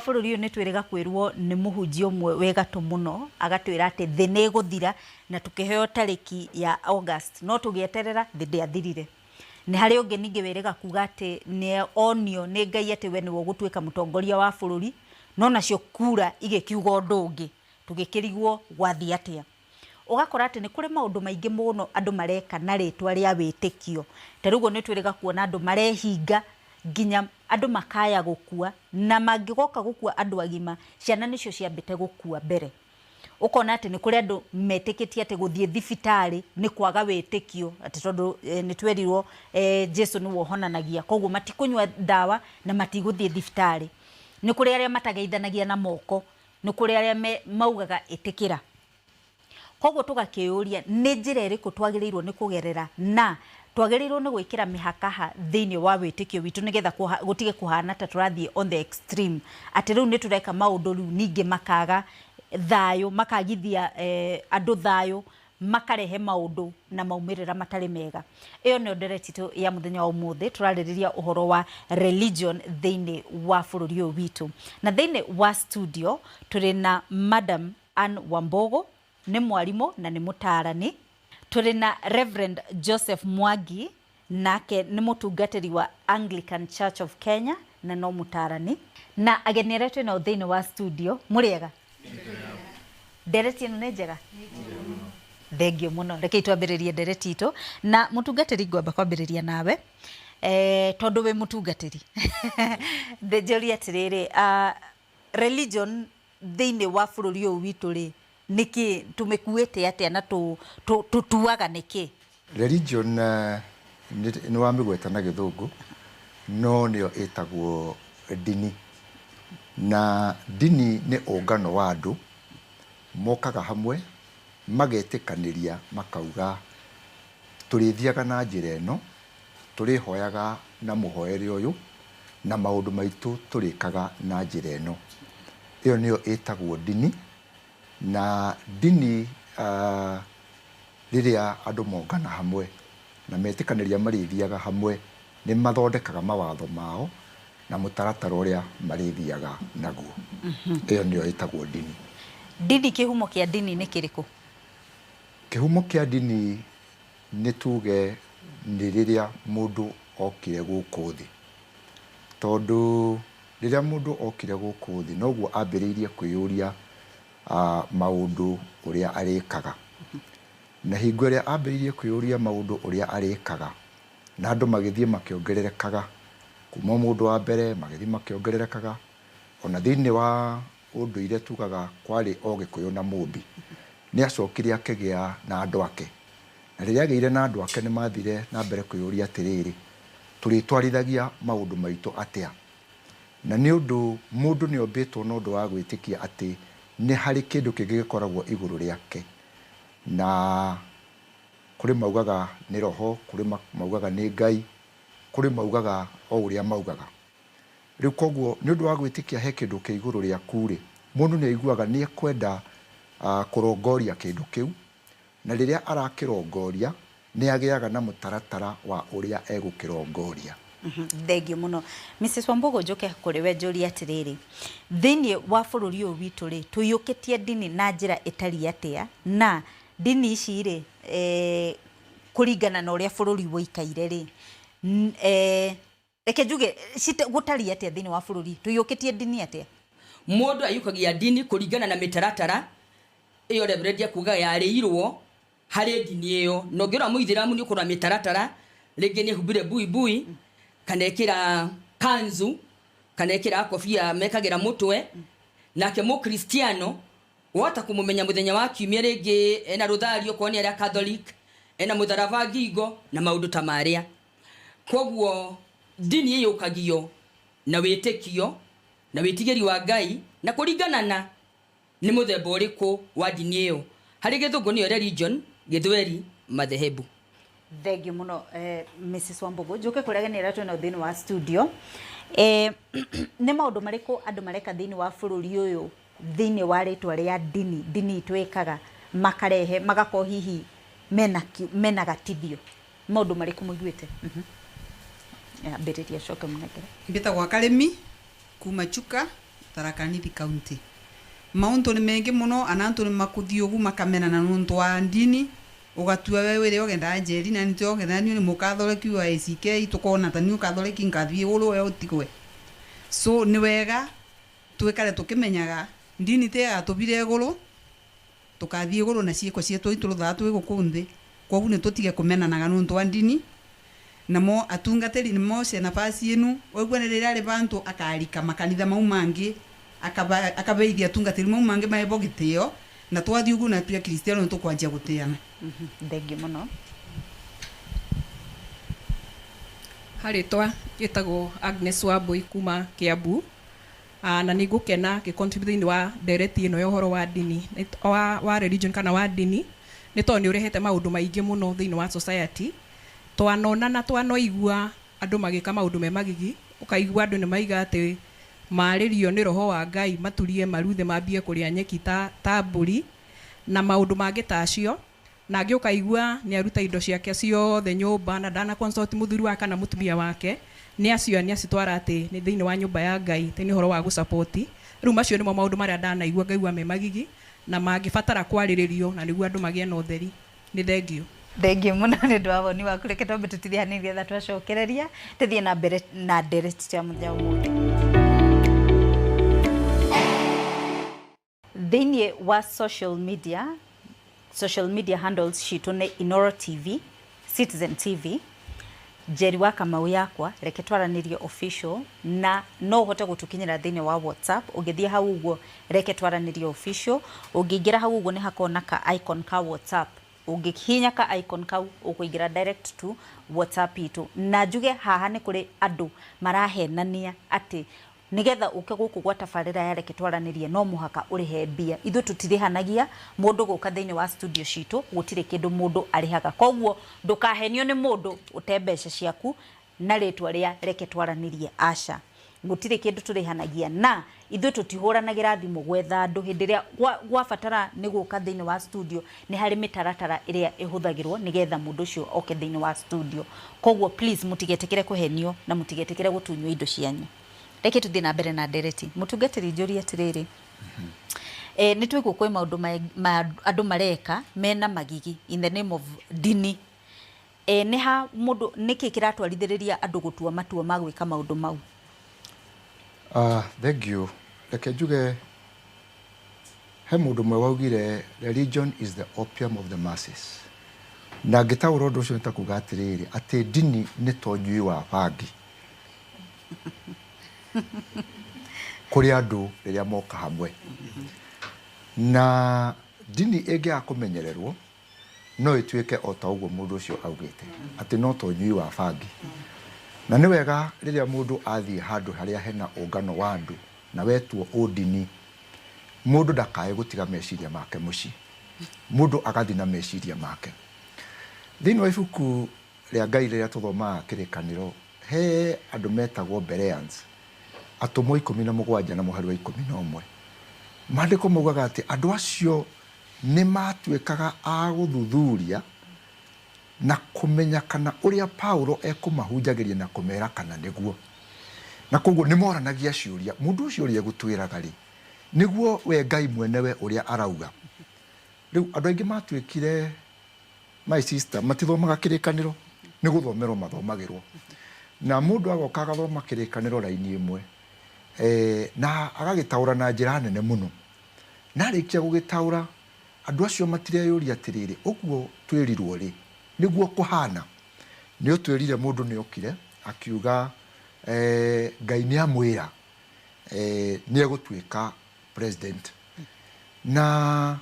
Bũrũri ũyũ nĩ twĩrĩga kwĩrwo nĩ mũhunjia ũmwe wĩ gatũ mũno, agatwĩra atĩ thĩ nĩ ĩgũthira na tũkĩheo tarĩki ya August, no tũgĩeterera thĩ ndĩathirire. Nĩ harĩ ũngĩ ningĩ wĩrĩga kuga atĩ nĩ onio nĩ Ngai atĩ we nĩwe ũgũtuĩka mũtongoria wa bũrũri, no nacio kura igĩkiuga ũndũ ũngĩ, tũgĩkĩrigwo gwathiĩ atĩa. Ũgakora atĩ nĩ kũrĩ maũndũ maingĩ mũno andũ mareka na rĩtwa rĩa wĩtĩkio. Ta rĩu ũguo nĩ twĩrĩga kuona andũ marehinga nginya andũ makaya gũkua, na mangĩgoka gũkua andũ agima, ciana nĩcio ciambĩte gũkua mbere. Ũkona atĩ nĩ kũrĩ andũ metĩkĩtie atĩ gũthiĩ thibitarĩ nĩ kwaga wĩtĩkio, atĩ tondũ nĩ twerirwo Jesu nĩwe ũhonanagia, koguo matikũnyua ndawa na matigũthiĩ thibitarĩ. Nĩ kũrĩ arĩa matageithanagia na moko, nĩ kũrĩ arĩa maugaga ĩtĩkĩra. Koguo tũgakĩyũria nĩ njĩra ĩrĩkũ twagĩrĩirwo nĩ kũgerera na twagĩrĩirwo nĩ gwĩkĩra mĩhaka ha thĩinĩ wa wĩtĩkio witũ nĩgetha gũtige kũhana ta tũrathiĩ on the extreme, atĩ rĩu nĩ tũreka maũndũ rĩu ningĩ makaga thayũ, makagithia andũ thayũ, makarehe maũndũ na maumĩrĩra matarĩ mega. Ĩyo nĩyo ndereti itũ ya mũthenya wa ũmũthĩ, tũrarĩrĩria ũhoro wa religion thĩinĩ wa bũrũri ũyũ witũ. Na thĩinĩ wa studio tũrĩ na Madam Ann Wambogo, nĩ mwarimũ na nĩ mũtaarani. Tũrĩ na Reverend Joseph Mwangi, nake nĩ mũtungatĩri wa Anglican Church of Kenya na no mũtaarani. Na ageni arĩa twĩ nao thĩinĩ wa studio, mũrĩega? Ndereti ĩno nĩ njega? Thengio mũno. Rekei twambĩrĩrie ndereti itũ na mũtungatĩri, ngwamba kwambĩrĩria nawe tondũ wĩ mũtungatĩri. Njũrie atĩrĩrĩ, religion thĩinĩ wa bũrũri ũyũ witũ rĩ, nĩkĩ tũmĩkuĩte atĩa na tũtuaga nĩkĩ? Religion nĩ wamĩgweta na Gĩthũngũ, no nĩyo ĩtagwo ndini. Na ndini nĩ ũngano wa andũ mokaga hamwe magetĩkanĩria makauga tũrĩthiaga na njĩra ĩno, tũrĩhoyaga na mũhoere ũyũ, na maũndũ maitũ tũrĩkaga na njĩra ĩno. Ĩyo nĩyo ĩtagwo ndini. Na ndini rĩrĩa andũ mongana hamwe na metĩkanĩria marĩthiaga hamwe, nĩ mathondekaga mawatho mao na mũtaratara ũrĩa marĩthiaga naguo. Ĩyo nĩyo ĩtagwo ndini. Ndini, kĩhumo kĩa ndini nĩ kĩrĩkũ? Kĩhumo kĩa ndini nĩ tuge nĩ rĩrĩa mũndũ okire gũkũ thĩ. Tondũ rĩrĩa mũndũ okire gũkũ thĩ, noguo ambĩrĩirie kwĩyũria maũndũ ũrĩa arĩkaga. Na hingo ĩrĩa ambĩrĩirie kwĩyũria maũndũ ũrĩa arĩkaga, na andũ magĩthiĩ makĩongererekaga, kuma mũndũ wa mbere magĩthiĩ makĩongererekaga, ona thĩinĩ wa ũndũire tugaga kwarĩ o Gĩkũyũ na Mũmbi. Nĩ acokire akĩgĩa na andũ ake. Na rĩrĩa agĩire na andũ ake nĩ mathire na mbere kwĩyũria atĩrĩrĩ, tũrĩtwarithagia maũndũ maitũ atĩa? Na nĩ ũndũ mũndũ nĩ ombĩtwo na ũndũ wa gwĩtĩkia atĩ nĩ harĩ kĩndũ kĩngĩ gĩkoragwo igũrũ rĩake. Na kũrĩ maugaga nĩ roho, kũrĩ maugaga nĩ Ngai, kũrĩ maugaga o ũrĩa maugaga. Rĩu koguo nĩ ũndũ wa gwĩtĩkia he kĩndũ kĩ igũrũ rĩaku rĩ, mũndũ nĩ aiguaga nĩ ekwenda kũrongoria kĩndũ kĩu, na rĩrĩa arakĩrongoria nĩ agĩaga na mũtaratara wa ũrĩa egũkĩrongoria. Thengio mũno. Mrs Wambugu, njoke kũrĩ we njũrie atĩrĩrĩ, thĩinĩ wa bũrũri ũyũ witũ rĩ, tũiyũkĩtie ndini na njĩra ĩtariĩ atĩa, na ndini ici rĩ, kũringana na ũrĩa bũrũri ũikaire rĩ, reke njuge gũtariĩ atĩa thĩinĩ wa bũrũri, tũiyũkĩtie ndini atĩa? Mũndũ aiyũkagia ndini kũringana na mĩtaratara ĩyo Reverend akugaga yarĩirwo harĩ ndini ĩyo. Na ũngĩrora mũithĩramu nĩ ũkũrora mĩtaratara, rĩngĩ nĩ ehumbire buibui, kana ekĩra kanzu, kana ekĩra kobia mekagĩra mũtwe. Nake mũkristiano wahota kũmũmenya mũthenya wa kiumia, rĩngĩ ena rũthari okorwo nĩ arĩa Catholic, ena mũtharaba ngingo na maũndũ ta marĩa. Koguo ndini ĩyũkagio na wĩtĩkio na wĩtigĩri wa Ngai na kũringana na nĩ mũthemba ũrĩkũ wa ndini ĩyo. Harĩ Gĩthũngũ nĩyo religion, Gĩthweri madhehebu. Thengio mũno, Mrs Wambugu. Njoke kũrĩa ageni arĩa twĩnao thĩinĩ wa studio. Nĩ maũndũ marĩkũ andũ mareka thĩinĩ wa bũrũri ũyũ thĩinĩ wa rĩtwa rĩa ndini, ndini itwĩkaga makarehe magakorwo hihi mena gatithio? Maũndũ marĩkũ mũiguĩte? Ambĩrĩria coke mũnengere. Mbĩtagwo Karĩmi kuma Chuka. Tharaka Nithi County. Mauntu ni mengi muno ana antu ni makuthii ugu makamenana nuntu wa ndini ugatua we wire ugenda njeri na nitwe ugenda ni mukatholeki wa ACK tukona ta ni ukatholeki ngathii uru we utigwe. So ni wega twikare tukimenyaga ndini te atubire iguru tukathii iguru na ciiko cietu ituruthaa twi guku nthi koguo ni tutige kumenanaga nuntu wa ndini. Namo atungatiri nimose nafasi inu waigua ni riria ari bantu akarika makanitha mau mangi akabeithia atungatiri mau mangi maebo gitio na twathi uguo na twi kristiano tukwanjia gutiana. Thengiũ muno. Harĩtwa gĩtagwo Agnes Wambui kuma Kiambu. Na nĩ ngũkena ngĩ-contribute thĩinĩ wa ndereti ĩno ya ũhoro wa ndini wa religion kana wa ndini nĩ tondũ nĩ ũrehete maũndũ maingĩ mũno thĩinĩ wa society. Twanona na twanoigua andũ magĩka maũndũ me magigi, ũkaigua andũ nĩ maiga atĩ marĩrio nĩ roho wa Ngai maturie maruthe mambie kũrĩa nyeki ta mbũri na maũndũ mangĩ ta acio. Na angĩ ũkaigua nĩ aruta indo ciake ciothe nyũmba na ndana consult mũthuri wake kana mũtumia wake nĩ acio nĩ acitwara atĩ nĩ thĩinĩ wa nyũmba ya Ngai atĩ nĩ ũhoro wa gũsapoti. Rĩu macio nĩmo maũndũ marĩa ndanaigua ngaigua me magigi na mangĩbatara kwarĩrĩrio na nĩguo andũ magĩe na ũtheri. Nĩ thengio. Thengio muno nĩ ũndũ wa woni waku. Reke twambe tũtithie hanini getha twacokereria tũthiĩ na mbere na ndereti cia mũthenya ũmũthĩ. Thĩinĩ wa social media handles citũ nĩ Inoro TV, Citizen TV, Njeri wa Kamau yakwa, Reke Twaranĩrie official, na no ũhote gũtũkinyĩra thĩinĩ wa WhatsApp. Ũngĩthiĩ hau ũguo Reke Twaranĩrie official, ũngĩingĩra hau ũguo nĩ hakoragwo na ka icon ka WhatsApp. Ũngĩhihinya ka icon kau ũkũingĩra direct to WhatsApp itũ. Na njuge haha nĩ kũrĩ andũ marahenania atĩ nigetha ũke gũkũ gwa tabarĩra ya Reke Twaranĩrie no mũhaka ũrĩhe mbia. Ithuĩ tũtirĩhanagia mũndũ gũka thĩinĩ wa studio citũ, gũtirĩ kĩndũ mũndũ arĩhaga. Koguo ndũkahenio nĩ mũndũ ũte mbeca ciaku na rĩtwa rĩa Reke Twaranĩrie, aca. Gũtirĩ kĩndũ tũrĩhanagia na ithuĩ tũtihũranagĩra thimũ gwetha andũ. Hĩndĩ ĩrĩa gwabatara nĩ gũka thĩinĩ wa studio nĩ harĩ mĩtaratara ĩrĩa ĩhũthagĩrwo nĩgetha mũndũ ũcio oke thĩinĩ wa studio. Koguo please mũtigetĩkĩre kũhenio na mũtigetĩkĩre gũtunywo indo cianyu. Reke tũthiĩ na mbere na ndereti. Mũtungatĩri njũrie atĩrĩrĩ, nĩ twaigua kwĩ maũndũ andũ mareka mena magigi in the name of ndini. Nĩ ha mũndũ nĩkĩ kĩratwarithĩrĩria andũ gũtua matua ma gwĩka maũndũ mau? Thank you. Reke njuge he mũndũ ũmwe waugire religion is the opium of the masses. Na ngĩtaũra ũndũ ũcio nĩ ta kuga atĩrĩrĩ atĩ ndini nĩ ta ũnyui wa bangi kũrĩ andũ rĩrĩa moka hamwe. Na ndini ĩngĩaga kũmenyererwo no ĩtuĩke o ta ũguo mũndũ ũcio augĩte atĩ no ta ũnyui wa bangi. Na nĩ wega rĩrĩa mũndũ athiĩ handũ harĩa hena ũngano wa andũ na wetwo ũndini, mũndũ ndakae gũtiga meciria make mũciĩ, mũndũ agathiĩ na meciria make. Thĩinĩ wa ibuku rĩa Ngai rĩrĩa tũthomaga kĩrĩkanĩro, he andũ metagwo Bereans, atũmwo 17 na mũhari wa 11. Maandĩko maugaga atĩ andũ acio nĩ matuĩkaga a gũthuthuria na kũmenya kana ũrĩa Paulo ekũmahunjagĩria na kũmera kana nĩguo. Na koguo nĩ moranagia ciũria, mũndũ ũcio ũrĩa egũtwĩraga rĩ, nĩguo we Ngai mwenewe ũrĩa arauga. Rĩu andũ aingĩ matuĩkire, my sister, matithomaga kĩrĩkanĩro, nĩ gũthomerwo mathomagĩrwo. Na mũndũ agoka agathoma kĩrĩkanĩro raini ĩmwe, na agagĩtaũra na njĩra nene mũno. Na arĩkia gũgĩtaũra, andũ acio matireyũria atĩrĩrĩ, ũguo twĩrirwo rĩ, nĩguo kũhana. Nĩ ũtwĩrire mũndũ nĩ okire akiuga Ngai nĩ amwĩra nĩ egũtuĩka president. Na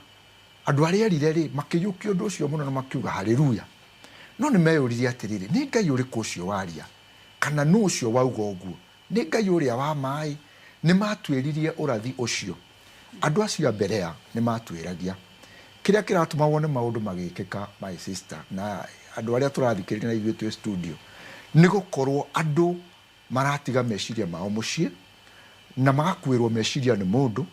andũ arĩa erire rĩ makĩiyũkia ũndũ ũcio mũno na makiuga haleluya. No nĩ meyũririe atĩrĩrĩ, nĩ Ngai ũrĩkũ ũcio waria? Kana nũ ũcio wauga ũguo? Nĩ Ngai ũrĩa wa maĩ? Nĩ matuĩririe ũrathi ũcio. Andũ acio a Berea nĩ matuĩragia. Kĩrĩa kĩratũma wone maũndũ magĩkĩka, my sister, na andũ arĩa tũrathikĩrĩria na ithuĩ twĩ studio, nĩ gũkorwo andũ maratiga meciria mao mũciĩ na magakuĩrwo meciria nĩ mũndũ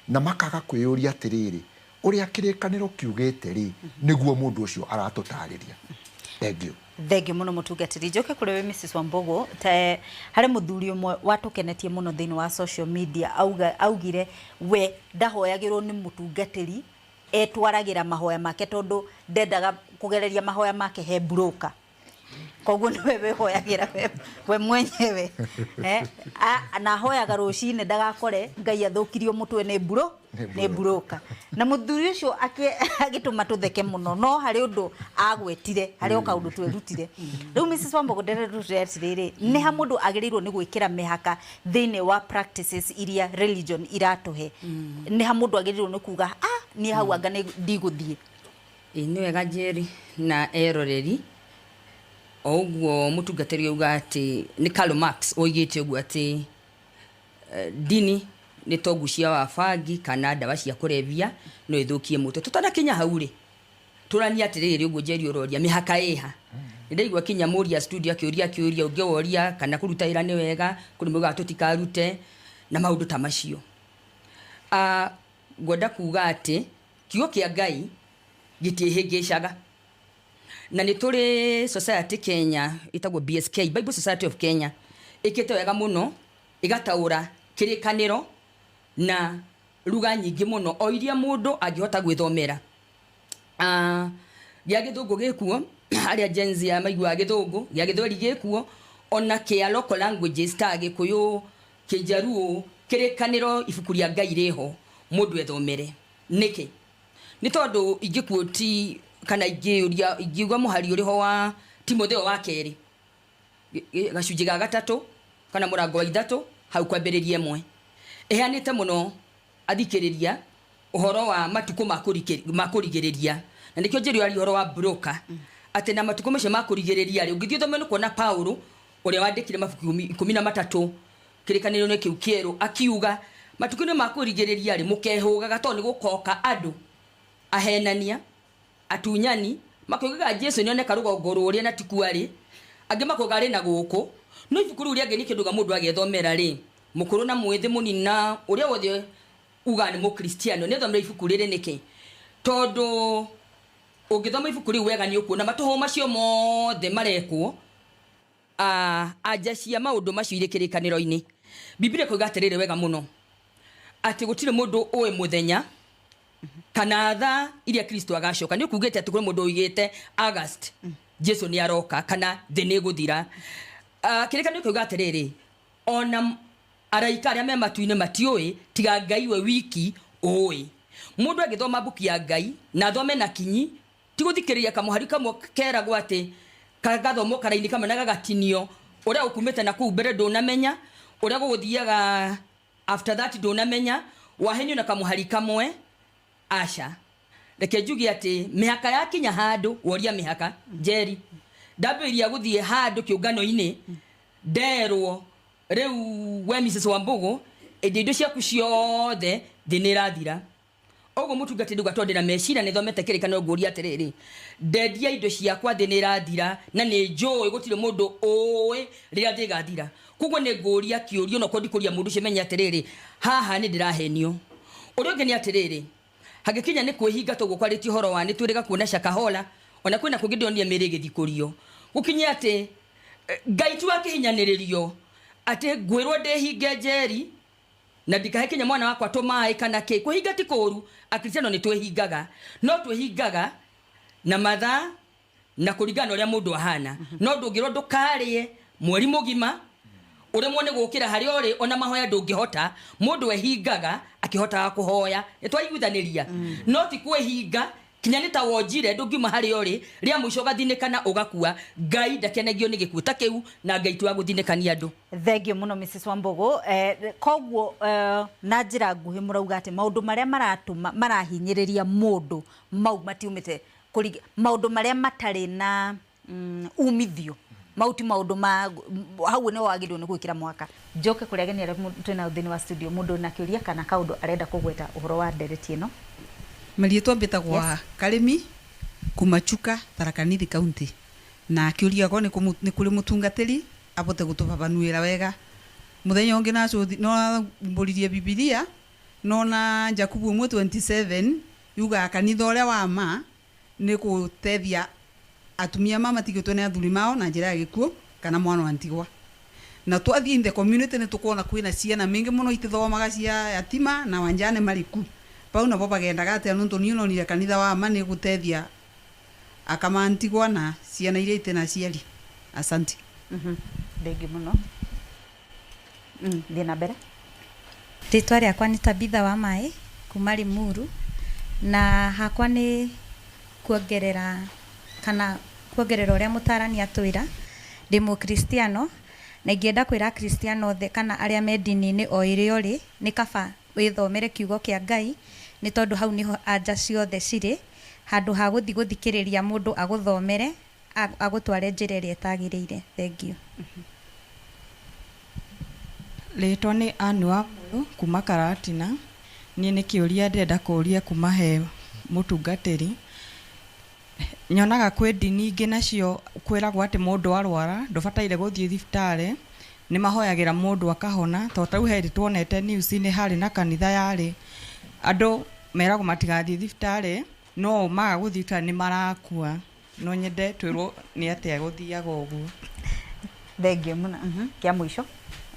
na makaga kwĩyũria atĩrĩrĩ, ũrĩa kĩrĩkanĩro kiugĩte rĩ, nĩguo mũndũ ũcio aratũtarĩria. Thank you. Thengio muno mutungatiri. Njoke kuri we Mrs Wambugu, te hari muthuri umwe watukenetie muno thiini wa social media, auga augire we ndahoyagirwo ni mutungatiri, etwaragira mahoya make tondu ndendaga kugereria mahoya make he broker, koguo niwe wĩhoyagĩra we mwenyewe, eh, na ahoyaga rũcinĩ ndagakore Ngai athũkirio mũtwe nĩ mburo nĩ broker. Na mũthuri ũcio agĩtũma tũtheke mũno, no harĩ ũndũ agwetire, harĩ o kaũndũ twerutire. Rĩu Mrs Wambogo, ndĩrerutire atĩrĩrĩ, nĩ ha mũndũ agĩrĩirwo nĩ gwĩkĩra mĩhaka thĩinĩ wa practices iria religion iratũhe? Nĩ ha mũndũ agĩrĩirwo nĩ kuga, "Ah, niĩ hau anga nĩ ndigũthiĩ"? Ĩ nĩ wega, Njeri na eroreri, o ũguo mũtungatĩri auga atĩ nĩ Karl Marx oigĩte ũguo atĩ ndini nĩ to ngucia wa bangi kana ndawa cia kũrebia no ĩthũkie mũtwe. Tũtanakinya hau rĩ, tũranie atĩrĩrĩ, ũguo Njeri ũroria mĩhaka ĩha, nĩ ndaigua kinya mũria studio akĩũria akĩũria ũngĩ woria kana kũruta wĩra nĩ wega, kũrĩ maugaga tũtikarute na maũndũ ta macio. Ngwenda kuga atĩ kiugo kĩa Ngai gĩtiĩhĩngĩcaga, na nĩ tũrĩ society Kenya ĩtagwo BSK, Bible Society of Kenya, ĩkĩte wega mũno ĩgataũra kĩrĩkanĩro na ruga nyingĩ mũno o iria mũndũ angĩhota gwĩthomera. Gĩa gĩthũngũ gĩkuo, arĩa Gen Z maiguaga gĩthũngũ, gĩa gĩthweri gĩkuo, ona kĩa local languages ta Gĩkũyũ, Kĩnjaruo. Kĩrĩkanĩro, ibuku rĩa Ngai rĩho mũndũ ethomere. Nĩkĩ? Nĩ tondũ ingĩkuoti kana ingĩũria, ingiuga mũhari ũrĩho wa Timotheo wa kerĩ gacunjĩ ga gatatũ kana mũrango wa ithatũ hau kwambĩrĩria ĩmwe, ĩheanĩte mũno athikĩrĩria ũhoro wa matukũ ma kũrigĩrĩria, na nĩkĩo njĩrĩ aria ũhoro wa broker, atĩ na matukũ macio ma kũrigĩrĩria rĩ, ũngĩthiĩ ũthome nĩ kuona Paulo ũrĩa wandĩkire mabuku 13 kĩrĩkanĩro-inĩ kĩu kĩerũ akiuga matukũ-inĩ ma kũrigĩrĩria rĩ, mũkehũgaga tondũ nĩ gũkoka andũ ahenania, atunyani, makiugaga Jesu nĩoneka rũgongo rũrĩa na tikuo arĩ, angĩ makoiga arĩ na gũkũ. No ibuku rĩu rĩangĩ nĩ kĩndũ ga mũndũ agethomera rĩ, mũkũrũ na mwĩthĩ, mũnini na ũrĩa wothe ugaga nĩ mũkristiano nĩ athomera ibuku rĩrĩ. Nĩkĩ? Tondũ ũngĩthoma ibuku rĩu wega nĩ ũkuona matũhũ macio mothe marekwo, anja cia maũndũ macio irĩ kĩrĩkanĩro-inĩ. Biblia ĩkoiga atĩrĩrĩ wega mũno atĩ gũtirĩ mũndũ ũĩ mũthenya kana thaa iria Kristo agacoka. Nĩ ũkugĩte atĩ kũrĩ mũndũ ũigĩte August Jesu nĩ aroka kana thĩ nĩ ĩgũthira. Kĩrĩkanĩro kĩuga atĩrĩrĩ, ona araika arĩa me matu-inĩ matiũĩ tiga Ngai we wiki ũĩ. Mũndũ angĩthoma mbuku ya Ngai na athome na kinyi, ti gũthikĩrĩria kamũhari kamwe keragwo atĩ kagathomwo karaini kamwe na gagatinio, ũrĩa ũkumĩte na kũu mbere ndũnamenya, ũrĩa gũgũthiaga after that ndũnamenya, wahenio na kamũhari kamwe. Aca, reke njuge atĩ mĩhaka yakinya handũ woria mĩhaka. Njeri, ndambĩrĩria gũthiĩ handũ kĩũngano-inĩ, nderwo rĩu we Mrs Wambugu, ĩndĩ indo ciaku ciothe, thĩ nĩ ĩrathira. Ũguo mũtungatĩri ndauga tondũ ndĩna meciria, nĩ thomete kĩrĩkanĩro, ngũria atĩrĩrĩ, ndendia indo ciakwa, thĩ nĩ ĩrathira, na nĩ njũĩ gũtirĩ mũndũ ũĩ rĩrĩa thĩ ĩgathira. Koguo nĩ ngũria kĩũrio, no korwo ndikũria mũndũ ũcio, menye atĩrĩrĩ, haha nĩ ndĩrahenio. Ũrĩa ũngĩ nĩ atĩrĩrĩ, hangĩkinya nĩ kwĩhinga toguo kwarĩtie ũhoro wa nĩ twĩrĩga kuona Shakahola, ona kwĩna kũngĩ ndĩronire mĩĩrĩ ĩgĩthikũrio, gũkinye atĩ Ngai tu akĩhinyanĩrĩrio atĩ ngwĩrwo ndĩhinge njeri na ndikahe kinya mwana wakwa tũmaĩ kana kĩ. Kwĩhinga ti kũũru, akristiano nĩ twĩhingaga, no twĩhingaga na mathaa na kũringana na ũrĩa mũndũ ahana. No ndũngĩrwo ndũkarĩe mweri mũgima, ũremwo nĩ gũkĩra harĩa ũrĩ, ona mahoya ndũngĩhota. Mũndũ ehingaga akĩhotaga kũhoya, nĩ twaiguithanĩria? No ti kwĩhinga kinya nĩ ta wonjire ndũngiuma harĩa ũrĩ, rĩa mũico ũgathinĩkana ũgakua. Ngai ndakenagio nĩ gĩkuũ ta kĩu, na Ngai ti wa gũthinĩkania andũ. Thengio mũno, Mrs Wambogo. Koguo na njĩra nguhĩ mũrauga atĩ maũndũ marĩa maratũma marahinyĩrĩria mũndũ mau matiumĩte maũndũ marĩa matarĩ na umithio, mau ti maũndũ ma hau nĩ wagĩrĩirwo nĩ gwĩkĩra mwaka. Njoke kũrĩ ageni arĩa twĩnao thĩinĩ wa studio, mũndũ na kĩũria kana kaũndũ arenda kũgweta ũhoro wa ndereti ĩno. Marietwa mbĩtagwa Karĩmi kuma Chuka, Tharaka Nithi County, na kĩũria gakwa nĩ kũrĩ mũtungatĩri abote gũtũbabanuĩra wega. Mũthenya ũngĩ nacũthi no mbũririe Bibilia nona Jakubu 1:27 yugaga kanitha ũrĩa wa ma nĩ gũtethia. Atumia ma matigĩtwo nĩ athuri mao na njĩra ya gĩkuũ kana mwana wa ntigwa. Na twathiĩ in the community nĩ tũkuona kwĩna ciana mĩingĩ mũno itithomaga cia yatima na wanjane marĩ ku. Pau nabo bagendaga atĩa nũntũ niĩ nonire kanitha wa ma nĩ gũtethia aka ma ntigwa na ciana iria itĩ na aciari. Asante. Thengiũ mũno. Thiĩ na mbere. Rĩtwa rĩakwa nĩ Tabitha wa Maĩ kuma Limuru, na hakwa nĩ kuongerera kana kuongerera ũrĩa mũtarani atwĩra. Ndĩ mũkristiano na ingĩenda kwĩra akristiano othe kana arĩa me ndini-inĩ o ĩrĩa ũrĩ, nĩ kaba wĩthomere kiugo kĩa Ngai, nĩ tondũ hau nĩho anja ciothe cirĩ, handũ ha gũthiĩ gũthikĩrĩria mũndũ agũthomere agũtware njĩra ĩrĩa ĩtagĩrĩire. Thengiũ. Rĩtwa nĩ Anne wa Mũyũ kuma Karatina. Niĩ nĩ kĩũria ndĩrenda kũũria kuma he mũtungatĩri. Nyonaga kwĩ ndini ingĩ nacio kwĩragwo atĩ mũndũ arwara ndũbataire gũthiĩ thibitarĩ, nĩ mahoyagĩra mũndũ akahona. Tondũ tarĩu he hĩndĩ tuonete news-inĩ harĩ na kanitha yarĩ andũ meragwo matigathiĩ thibitarĩ, no maga gũthiĩ thibitarĩ nĩ marakua. No nyende twĩrwo nĩ atĩa gũthiaga ũguo. Thengiũ mũno. Kĩa mũico.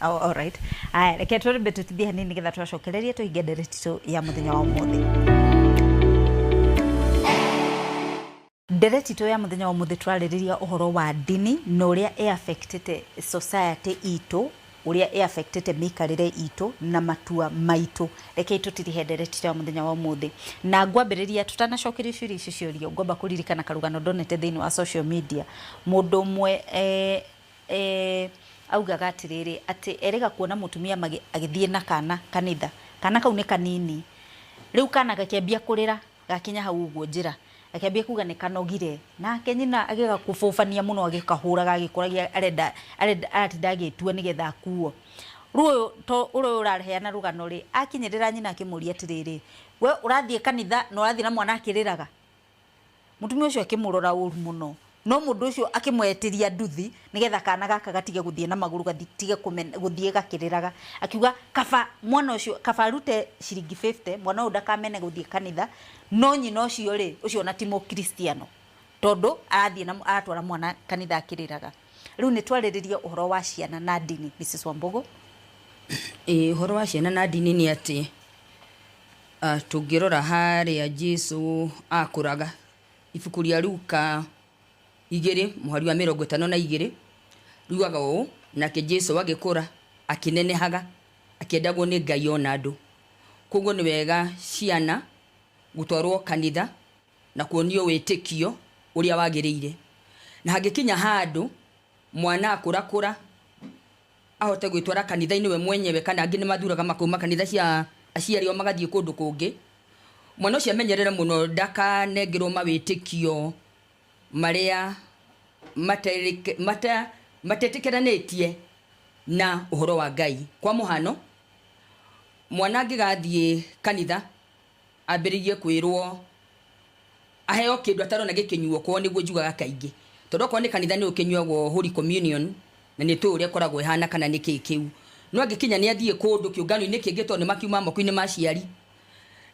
Oh, all right. Aya, reke tũrĩmbe tũtithie hanini nĩgetha twacokererie tũhinge ndereti itũ ya mũthenya wa ũmũthĩ. Ndereti itũ ya mũthenya wa ũmũthĩ tũrarĩrĩria ũhoro wa ndini na ũrĩa ĩ-affectĩte society itũ, ũrĩa ĩ-affectĩte mĩikarĩre itũ na matua maitũ. Rekei tũtirihe ndereti itũ ya mũthenya wa ũmũthĩ. Na ngwambĩrĩria tutanacokeria ciũria icio ciorio, ngwamba kũririkana karũgano ndonete thĩinĩ wa social media. Mũndũ ũmwe augaga atĩrĩrĩ, atĩ erĩga kuona mũtumia agĩthiĩ na kana kanitha. Kana kau nĩ kanini. Rĩu kana gakĩambia kũrĩra, gakinya hau ũguo njĩra. Akĩambia kuga nĩ kanogire. Nake nyina agĩgakũbũbania mũno agĩkahũraga agĩkũragia arenda arenda aratinda agĩtua nĩgetha akuo. Rĩu ũyũ to ũrĩa ũraheana rũgano rĩ, akinyĩrĩra nyina akĩmũria atĩrĩrĩ, we ũrathiĩ kanitha na ũrathiĩ na mwana akĩrĩraga? Mũtumia ũcio akĩmũrora ũru mũno. No mũndũ ũcio akĩmwetĩria nduthi nĩgetha kana gaka gatige gũthiĩ na magũrũ, gatige gũthiĩ gakĩrĩraga. Akiuga kaba mwana ũcio, kaba arute ciringi 50, mwana ũyũ ndakamene gũthiĩ kanitha, no nyina ũcio rĩ, ũcio ona ti mũkristiano, tondũ arathiĩ na aratwara mwana kanitha akĩrĩraga. Rĩu nĩ twarĩrĩria ũhoro wa ciana na ndini, Mrs. Wambugu. Ĩĩ, ũhoro wa ciana na ndini nĩ atĩ tũngĩrora harĩa Jesu akũraga, ibuku rĩa Luka 2 mũhari wa 52 riugaga ũũ, nake Jesu agĩkũra akĩnenehaga akĩendagwo nĩ Ngai ona andũ. Koguo nĩ wega ciana gũtwarwo kanitha na kuonio wĩtĩkio ũrĩa wagĩrĩire. Na hangĩkinya handũ mwana akũrakũra ahote gwĩtwara kanitha-inĩ we mwenyewe, kana angĩ nĩ mathuraga makauma kanitha cia aciari ao magathiĩ kũndũ kũngĩ, mwana ũcio amenyerere mũno ndakanengerwo mawĩtĩkio marĩa matetĩkĩranĩtie na ũhoro wa Ngai. Kwa mũhano, mwana angĩgathiĩ kanitha ambĩrĩrie kwĩrwo aheo kĩndũ atarona gĩkĩnyuo, kwao nĩguo njugaga kaingĩ, tondũ okorwo nĩ kanitha nĩ ũkĩnyuagwo Holy Communion na nĩ tũĩ ũrĩa ĩkoragwo ĩhana kana nĩ kĩĩ kĩu, no angĩkinya nĩ athiĩ kũndũ kĩũngano-inĩ kĩngĩ tondũ nĩ makiuma moko-inĩ ma aciari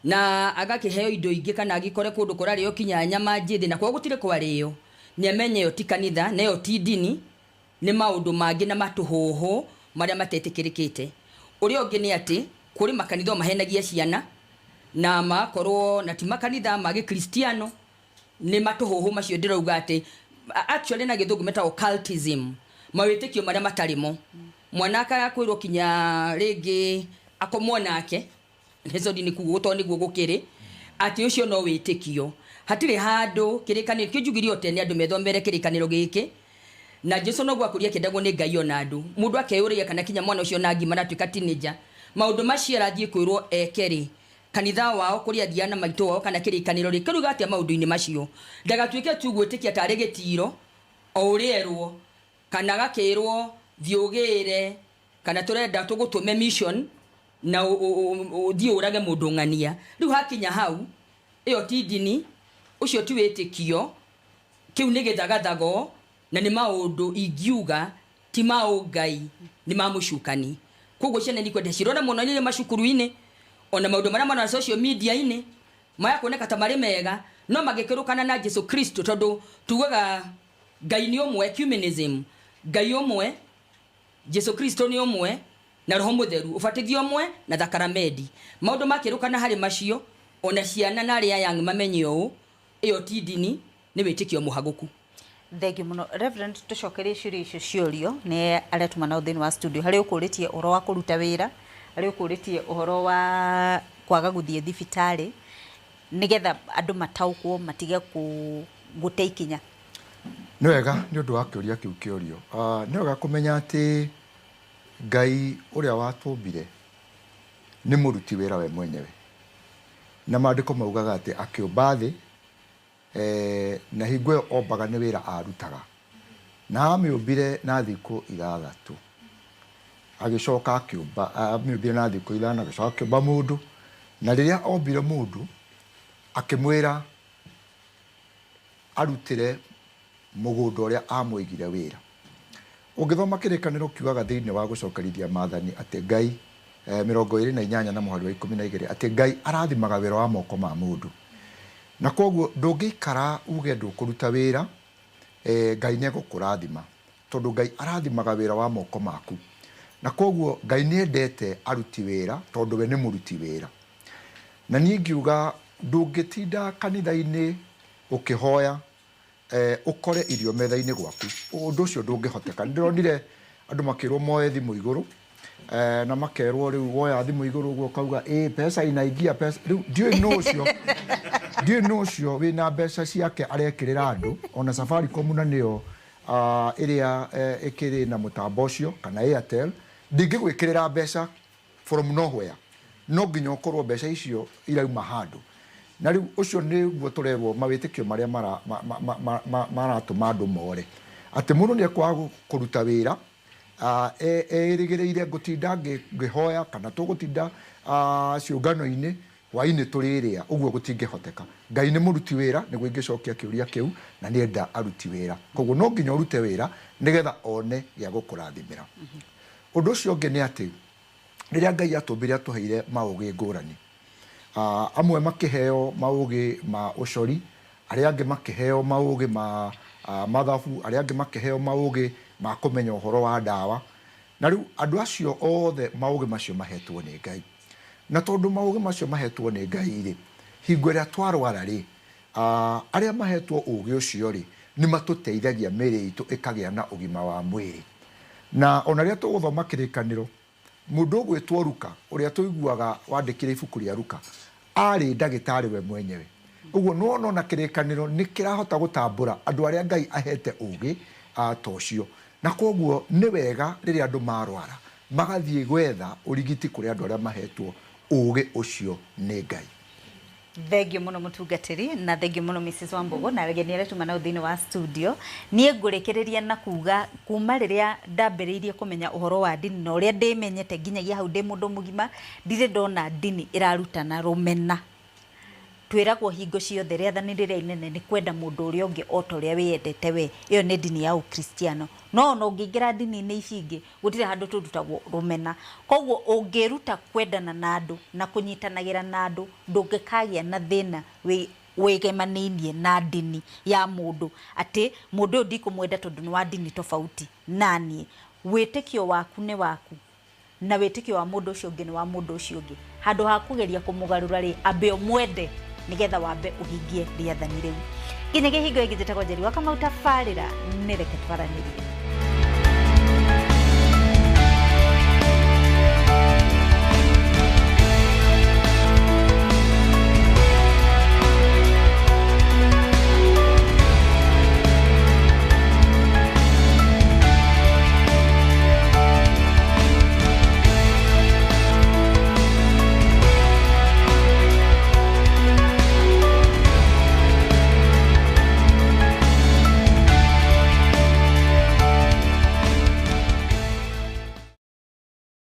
na agakĩheo indo ingĩ, kana agĩkore kũndũ kũrarĩo kinya nyama njĩthĩ na kwao gũtirĩ kwarĩo, nĩ amenye ĩyo ti kanitha na ĩyo ti ndini, nĩ maũndũ mangĩ na matũhũhũ marĩa matetĩkĩrĩkĩte. Ũrĩa ũngĩ nĩ atĩ kũrĩ makanitha mahenagia ciana na magakorwo na ti makanitha ma gĩkristiano, nĩ matũhũhũ macio ndĩrauga atĩ actually na gĩthũngũ metagwo cultism, mawĩtĩkio marĩa matarĩ mo. Mwana akakwĩrwo kinya rĩngĩ akomwo nake, nĩco ndini kuga tondũ nĩguo gũkĩrĩ atĩ ũcio no wĩtĩkio. Hatirĩ handũ kĩrĩkanĩro kĩu njugire o tene andũ methomere kĩrĩkanĩro gĩkĩ, na Jesu noguo akũria akĩendagwo nĩ Ngai ona andũ. Mũndũ akeyũria kana kinya mwana ũcio na ngima aratuĩka teenager, maũndũ macio arathiĩ kwĩrwo eke rĩ, kanitha wao kũrĩa athiaga na maitũ wao kana kĩrĩkanĩro rĩ, kĩruga atĩa maũndũ-inĩ macio? Ndagatuĩke tu gwĩtĩkia tarĩ gĩtiro o ũrĩa erwo, kana agakĩrwo thiĩ ũgĩre, kana tũrenda tũgũtũme mission na ũthiĩ ũrage mũndũ ng'ania. Rĩu hakinya hau, ĩyo ti ndini, ũcio ti wĩtĩkio, kĩu nĩ gĩthagathago na nĩ maũndũ ingiuga ti ma ũngai, nĩ ma mũcukani. Koguo ciana nĩ ikwenda cirore mũno irĩ macukuru-inĩ, ona maũndũ marĩa marona social media-inĩ maya kuoneka ta marĩ mega, No magĩkĩrũkana na Jesu Kristo, tondũ tugaga Ngai nĩ ũmwe, ecumenism, Ngai ũmwe, Jesu Kristo nĩ ũmwe na Roho Mũtheru, ũbatithio ũmwe na thakaramendi. Maũndũ makĩrũkana harĩ macio, ona ciana na arĩa young mamenye ũũ, ĩyo ti ndini, nĩ wĩtĩkio mũhagũku. Thengiũ mũno Reverend, tũcokerie ciũria icio ciorio nĩ arĩa tuma nao thĩinĩ wa studio. Harĩ ũkũrĩtie ũhoro wa kũruta wĩra, harĩ ũkũrĩtie ũhoro wa kwaga gũthiĩ thibitarĩ, nĩgetha andũ mataũkwo matige gũte ikinya. Nĩ wega nĩ ũndũ wa kĩũria kĩu kĩorio. Nĩ wega kũmenya atĩ Ngai ũrĩa watũmbire nĩ mũruti wĩra we mwenyewe. Na maandĩko maugaga atĩ akĩũmba thĩ, na hingo ĩyo ombaga nĩ wĩra arutaga. Na amĩũmbire na thikũ 6. Agĩcoka akĩũmba, amĩũmbire na thikũ 5, agĩcoka akĩũmba mũndũ. Na rĩrĩa ombire mũndũ, akĩmwĩra arutĩre mũgũnda ũrĩa amũigire wĩra. Ũngĩthoma kĩrĩkanĩro kiugaga thĩinĩ wa gũcokerithia maathani atĩ Ngai, 28 na mũhari wa 12, atĩ Ngai arathimaga wĩra wa moko ma mũndũ. Na koguo ndũngĩikara uge ndũkũruta wĩra, Ngai nĩegũkũrathima, tondũ Ngai arathimaga wĩra wa moko maku. Na koguo Ngai nĩendete aruti wĩra, tondũ we nĩ mũruti wĩra. Na niĩ ngiuga ndũngĩtinda kanitha-inĩ ũkĩhoya, ũkore irio metha-inĩ gwaku, ũndũ ũcio ndũngĩhoteka. Nĩndĩronire andũ makĩrwo moe thimũ igũrũ, na makerwo rĩu woya thimũ igũrũ ũguo ũkauga, ĩ, pesa inaingia, pesa. Rĩu ndiũĩ nũ ũcio, ndiũĩ nũ ũcio wĩna mbeca ciake arekĩrĩra andũ, ona Safaricom na nĩyo, ĩrĩa, ĩkĩrĩ na mũtambo ũcio, kana Airtel, ndingĩgwĩkĩrĩra mbeca from nowhere. No nginya ũkorwo mbeca icio irauma handũ. Na rĩu ũcio nĩguo tũrerwo mawĩtĩkio marĩa maratũma andũ more. Atĩ mũndũ nĩekwaga kũruta wĩra, erĩgĩrĩire ngũtinda ngĩhoya kana tũgũtinda, ciũngano-inĩ hwainĩ tũrĩrĩa, ũguo gũtingĩhoteka. Ngai nĩ mũruti wĩra, nĩguo ingĩcokia kĩũria kĩu, na nĩenda aruti wĩra. Koguo no nginya ũrute wĩra nĩgetha one gĩa gũkũrathimĩra. Ũndũ ũcio ũngĩ nĩ atĩ rĩrĩa Ngai atũmbire atũheire maũgĩ ngũrani. Amwe makĩheo maũgĩ ma ũcori, arĩa angĩ makĩheo maũgĩ ma mathabu, arĩa angĩ makĩheo maũgĩ ma kũmenya ũhoro wa ndawa. Na rĩu andũ acio othe maũgĩ macio mahetwo nĩ Ngai. Na tondũ maũgĩ macio mahetwo nĩ Ngai rĩ, hingo ĩrĩa twarwara rĩ, arĩa mahetwo ũgĩ ũcio rĩ, nĩ matũteithagia mĩĩrĩ itũ ĩkagĩa na ũgima wa mwĩrĩ. Na ona rĩrĩa tũgũthoma kĩrĩkanĩro, mũndũ ũgwĩtwo Luka, ũrĩa tũiguaga wandĩkire ibuku rĩa Luka, arĩ ndagĩtarĩ we mwenyewe. Ũguo nĩwona ona kĩrĩkanĩro nĩ kĩrahota gũtambũra andũ arĩa Ngai ahete ũgĩ, ta ũcio. Na koguo nĩ wega rĩrĩa andũ marwara, magathiĩ gwetha ũrigiti kũrĩ andũ arĩa mahetwo ũgĩ ũcio nĩ Ngai. Thengiũ mũno mũtungatĩri, na thengiũ mũno Mrs Wambugu, na ageni arĩa tuma nao thĩinĩ wa studio. Niĩ ngũrĩkĩrĩria na kuga kuma rĩrĩa ndambĩrĩirie kũmenya ũhoro wa ndini na ũrĩa ndĩmenyete nginyagia hau ndĩ mũndũ mũgima, ndirĩ ndona ndini ĩrarutana rũmena. Twĩragwo hingo ciothe rĩathani rĩrĩa inene nĩ kwenda mũndũ ũrĩa ũngĩ o ta ũrĩa wĩyendete we. Ĩyo nĩ ndini ya Ũkristiano. No ona ũngĩingĩra ndini-inĩ ici ingĩ, gũtirĩ handũ tũrutagwo rũmena. Koguo ũngĩruta kwendana na andũ na kũnyitanagĩra na andũ, ndũngĩkagĩa na thĩna wĩgemanĩinie na ndini ya mũndũ. Atĩ mũndũ ũyũ ndikũmwenda tondũ nĩ wa ndini tofauti na niĩ. Wĩtĩkio waku nĩ waku, na wĩtĩkio wa mũndũ ũcio ũngĩ nĩ wa mũndũ ũcio ũngĩ. Handũ ha kũgeria kũmũgarũra rĩ, ambe ũmwende nĩgetha wambe ũhingie rĩathani rĩu. Nginyagia hingo ĩngĩ njĩtagwo Njeri wa Kamau, tabarĩra nĩ reke twaranĩrie.